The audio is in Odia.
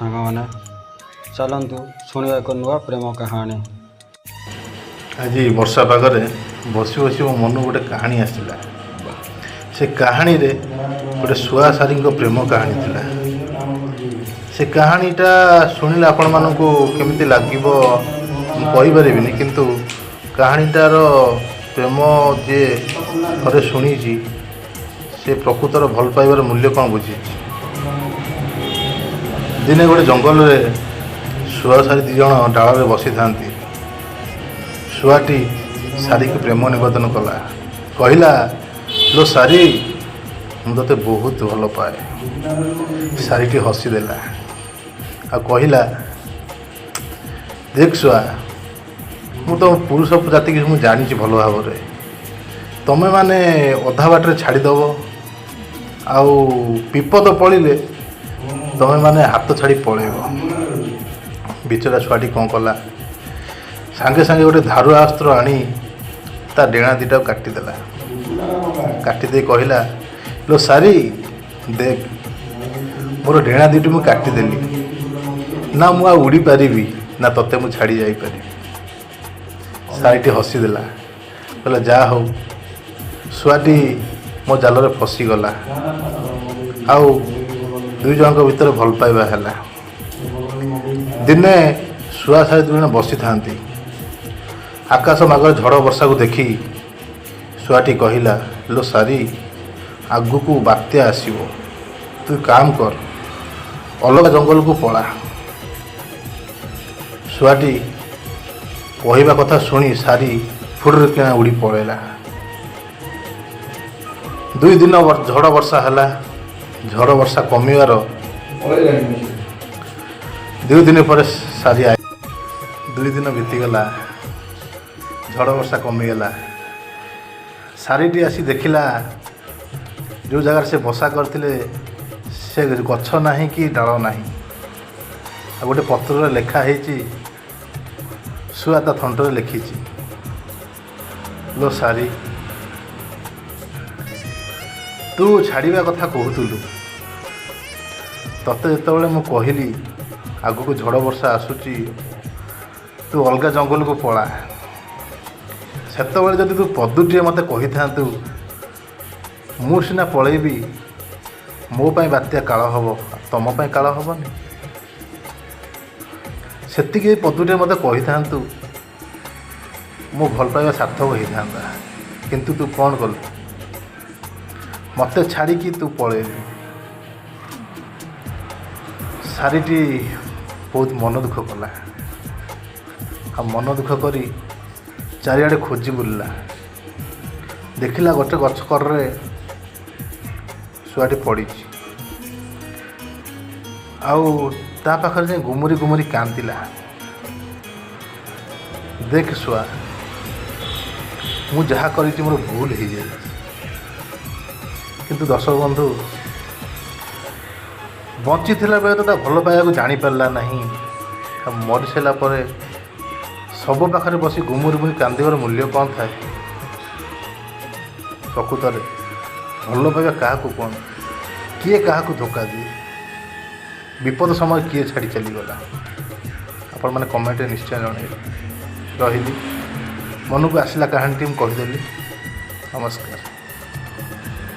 ସାଙ୍ଗମାନେ, ଚାଲନ୍ତୁ ଶୁଣିବା ଏକ ନୂଆ ପ୍ରେମ କାହାଣୀ। ଆଜି ବର୍ଷା ପାଗରେ ବସି ବସି ମୋ ମନକୁ ଗୋଟେ କାହାଣୀ ଆସିଲା। ସେ କାହାଣୀରେ ଗୋଟେ ଶୁଆ ଶାରୀଙ୍କ ପ୍ରେମ କାହାଣୀ ଥିଲା। ସେ କାହାଣୀଟା ଶୁଣିଲେ ଆପଣମାନଙ୍କୁ କେମିତି ଲାଗିବ ମୁଁ କହିପାରିବିନି, କିନ୍ତୁ କାହାଣୀଟାର ପ୍ରେମ ଯିଏ ଥରେ ଶୁଣିଛି, ସେ ପ୍ରକୃତର ଭଲ ପାଇବାର ମୂଲ୍ୟ କ'ଣ ବୁଝିଛି। ଦିନେ ଗୋଟେ ଜଙ୍ଗଲରେ ଶୁଆ ଶାରୀ ଦୁଇ ଜଣ ଡାଳରେ ବସିଥାନ୍ତି। ଶୁଆଟି ଶାରୀକୁ ପ୍ରେମ ନିବେଦନ କଲା। କହିଲା, "ଲୋ ଶାରୀ, ମୁଁ ତୋତେ ବହୁତ ଭଲ ପାଏ।" ଶାରୀଟି ହସିଦେଲା ଆଉ କହିଲା, "ଦେଖ ଶୁଆ, ମୁଁ ତ ପୁରୁଷ ଜାତିକି ମୁଁ ଜାଣିଛି ଭଲ ଭାବରେ। ତମେମାନେ ଅଧା ବାଟରେ ଛାଡ଼ିଦେବ ଆଉ ବିପଦ ପଡ଼ିଲେ ତମେମାନେ ହାତ ଛାଡ଼ି ପଳେଇବ।" ବିଚରା ଶୁଆଟି କ'ଣ କଲା? ସାଙ୍ଗେ ସାଙ୍ଗେ ଗୋଟେ ଧାରୁଆ ଅସ୍ତ୍ର ଆଣି ତା ଡେଣା ଦୁଇଟାକୁ କାଟିଦେଲା। କାଟିଦେଇ କହିଲା, "ଲୋ ଶାରୀ, ଦେଖ, ମୋର ଡେଣା ଦୁଇଟି ମୁଁ କାଟିଦେଲି। ନା ମୁଁ ଆଉ ଉଡ଼ିପାରିବି, ନା ତୋତେ ମୁଁ ଛାଡ଼ି ଯାଇପାରିବି।" ଶାରୀଟି ହସିଦେଲା। କହିଲା, "ଯାହା ହଉ, ଶୁଆଟି ମୋ ଜାଲରେ ଫସିଗଲା।" ଆଉ ଦୁଇ ଜଣଙ୍କ ଭିତରେ ଭଲ ପାଇବା ହେଲା। ଦିନେ ଶୁଆ ଶାରୀ ଦୁଇ ଜଣ ବସିଥାନ୍ତି। ଆକାଶ ମାର୍ଗରେ ଝଡ଼ ବର୍ଷାକୁ ଦେଖି ଶୁଆଟି କହିଲା, "ଲୋ ଶାରୀ, ଆଗକୁ ବାତ୍ୟା ଆସିବ। ତୁ କାମ କର, ଅଲଗା ଜଙ୍ଗଲକୁ ପଳା।" ଶୁଆଟି କହିବା କଥା ଶୁଣି ଶାରୀ ଫୁଡ଼ରେ କିଣା ଉଡ଼ି ପଳେଇଲା। 2 ଦିନ ଝଡ଼ ବର୍ଷା ହେଲା। ଝଡ଼ ବର୍ଷା କମିବାର 2 ଦିନ ପରେ ଶାରୀ I. 2 ଦିନ ବିତିଗଲା, ଝଡ଼ ବର୍ଷା କମିଗଲା। ଶାରୀଟି ଆସି ଦେଖିଲା, ଯେଉଁ ଜାଗାରେ ସେ ବସା କରିଥିଲେ ସେ ଗଛ ନାହିଁ କି ଡାଳ ନାହିଁ। ଆଉ ଗୋଟେ ପତ୍ରରେ ଲେଖା ହେଇଛି, ଶୁଆ ତା ଥଣ୍ଟରେ ଲେଖିଛି, "ଲୋ ଶାରୀ, ତୁ ଛାଡ଼ିବା କଥା କହୁଥିଲୁ। ତତେ ଯେତେବେଳେ ମୁଁ କହିଲି ଆଗକୁ ଝଡ଼ ବର୍ଷା ଆସୁଛି, ତୁ ଅଲଗା ଜଙ୍ଗଲକୁ ପଳା, ସେତେବେଳେ ଯଦି ତୁ ପଦୁଟିଏ ମୋତେ କହିଥାନ୍ତୁ, ମୁଁ ସିନା ପଳେଇବି, ମୋ ପାଇଁ ବାତ୍ୟା କାଳ ହେବ, ତମ ପାଇଁ କାଳ ହେବନି। ସେତିକି ପଦୁଟିଏ ମୋତେ କହିଥାନ୍ତୁ, ମୋ ଭଲ ପାଇବା ସାର୍ଥକ ହେଇଥାନ୍ତା। କିନ୍ତୁ ତୁ କ'ଣ କଲୁ? ମୋତେ ଛାଡ଼ିକି ତୁ ପଳେଇଲୁ।" ଶାରୀଟି ବହୁତ ମନ ଦୁଃଖ କଲା ଆଉ ମନ ଦୁଃଖ କରି ଚାରିଆଡ଼େ ଖୋଜି ବୁଲିଲା। ଦେଖିଲା, ଗୋଟେ ଗଛ କରରେ ଶୁଆଟି ପଡ଼ିଛି ଆଉ ତା ପାଖରେ ଯାଇ ଗୁମୁରି ଗୁମୁରି କାନ୍ଦିଲା, "ଦେଖ ଶୁଆ, ମୁଁ ଯାହା କରିଛି ମୋର ଭୁଲ ହେଇଯାଇଛି।" କିନ୍ତୁ ଦର୍ଶକ ବନ୍ଧୁ, ବଞ୍ଚିଥିଲା ବେଳେ ତ ତା ଭଲ ପାଇବାକୁ ଜାଣିପାରିଲା ନାହିଁ, ଆଉ ମରିସାରିଲା ପରେ ଶବ ପାଖରେ ବସି ଗୁମୁରି ଗୁମୁରି କାନ୍ଦିବାର ମୂଲ୍ୟ କ'ଣ ଥାଏ? ପ୍ରକୃତରେ ଭଲ ପାଇବା କାହାକୁ କୁହନ୍ତି? କିଏ କାହାକୁ ଧୋକା ଦିଏ? ବିପଦ ସମୟ କିଏ ଛାଡ଼ି ଚାଲିଗଲା? ଆପଣମାନେ କମେଣ୍ଟରେ ନିଶ୍ଚୟ ଜଣାଇବେ। ରହିଲି, ମନକୁ ଆସିଲା କାହାଣୀଟି ମୁଁ କହିଦେଲି। ନମସ୍କାର।